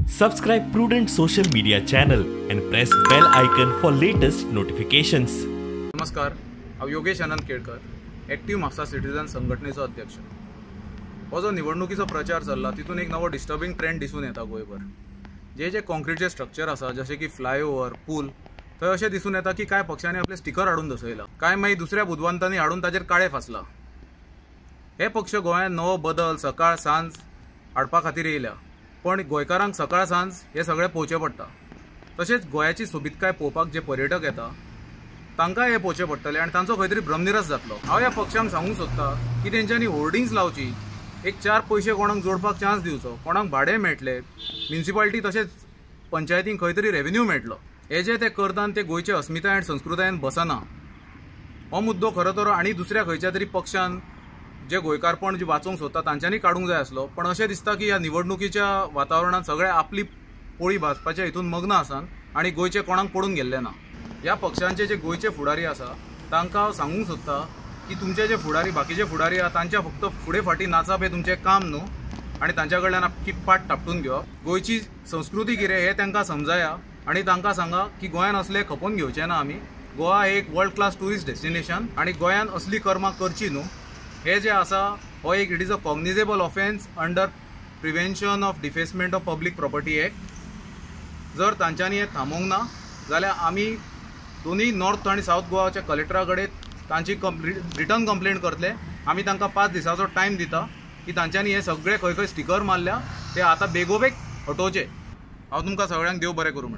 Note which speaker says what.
Speaker 1: Subscribe Prudent Social Media channel and press bell icon for latest notifications.
Speaker 2: नमस्कार, हांव योगेश आनंद Kelkar, active Mapusa citizen संघटनेचो अध्यक्ष. हो जो निवडणुकीचो प्रचार चल्ला तितून एक नवो डिस्टर्बिंग ट्रेंड दिसून येता गोंयभर. जे जे कॉन्क्रीटचे स्ट्रक्चर आसा, जशें की फ्लायओवर, पूल, थंय अशें दिसून येता की कांय पक्षांनी आपले स्टिकर हाडून दसयला, कांय मागीर दुसऱ्या बुदवंतांनी हाडून ताचेर काळे फासला. हे पक्ष गोंयांत नवो बदल सकाळ सांज हाडपा खातीर येयल्या, पण गोंयकारांक सकाळ सांज हे सगळें पळोवचें पडटा. तशेंच गोंयाची सोबीतकाय पळोवपाक जे पर्यटक येता तांकां हे पळोवचें पडटलें आनी तांचो खंय तरी भ्रमनिरस जातलो. हांव ह्या पक्षांक सांगूंक सोदता की तेंच्यांनी होर्डिंग्स लावची, एक चार पयशे कोणाक जोडपाक चान्स दिवचो, कोणाक भाडें मेळटलें, म्युनिसिपालिटी तशेंच पंचायतींक खंय तरी रेवेन्यू मेळटलो. हे जे ते करतात ते गोंयचे अस्मिताय आनी संस्कृतायेन बसना. हो मुद्दो खरो तर आनी दुसऱ्या खंयच्या तरी पक्षान जे गोंयकारपण जे वाचोवंक सोदता तांच्यांनी काडूंक जाय आसलो. पण अशें दिसता की ह्या निवडणुकीच्या वातावरणांत सगळे आपली पोळी भाजपाच्या हितून मग्न आसात आनी गोंयचे कोणाक पडून गेल्ले ना. ह्या पक्षांचे जे गोंयचे फुडारी आसा तांकां हांव सांगूंक सोदता की तुमचे जे फुडारी, बाकीचे फुडारी आसा तांच्या फक्त फुडें फाटीं नाचप हें तुमचें काम न्हू आनी तांच्या कडल्यान आपली पाट थापटून घेवप. गोंयची संस्कृती कितें हें तांकां समजाया आनी तांकां सांगा की गोंयान असलें खपोवन घेवचें ना आमी. गोवा हे एक वर्ल्ड क्लास ट्युरिस्ट डेस्टिनेशन आनी गोंयान असली कर्मां करची न्हू. हे जे आसा हो एक it is a cognizable offence under prevention of defacement of public property act. जर तांच्यांनी हें थांबोवंक ना जाल्यार आमी दोनूय नॉर्थ आनी सावथ गोवाच्या कलेक्टरा कडेन तांची रिटर्न कंप्लेंट करतले. आमी तांकां 5 दिसांचो टायम दिता की तांच्यांनी हे सगळे खंय खंय स्टिकर मारल्या ते आतां बेगोबेग हटोवचे. हांव तुमकां सगळ्यांक देव बरें करूं म्हणटा.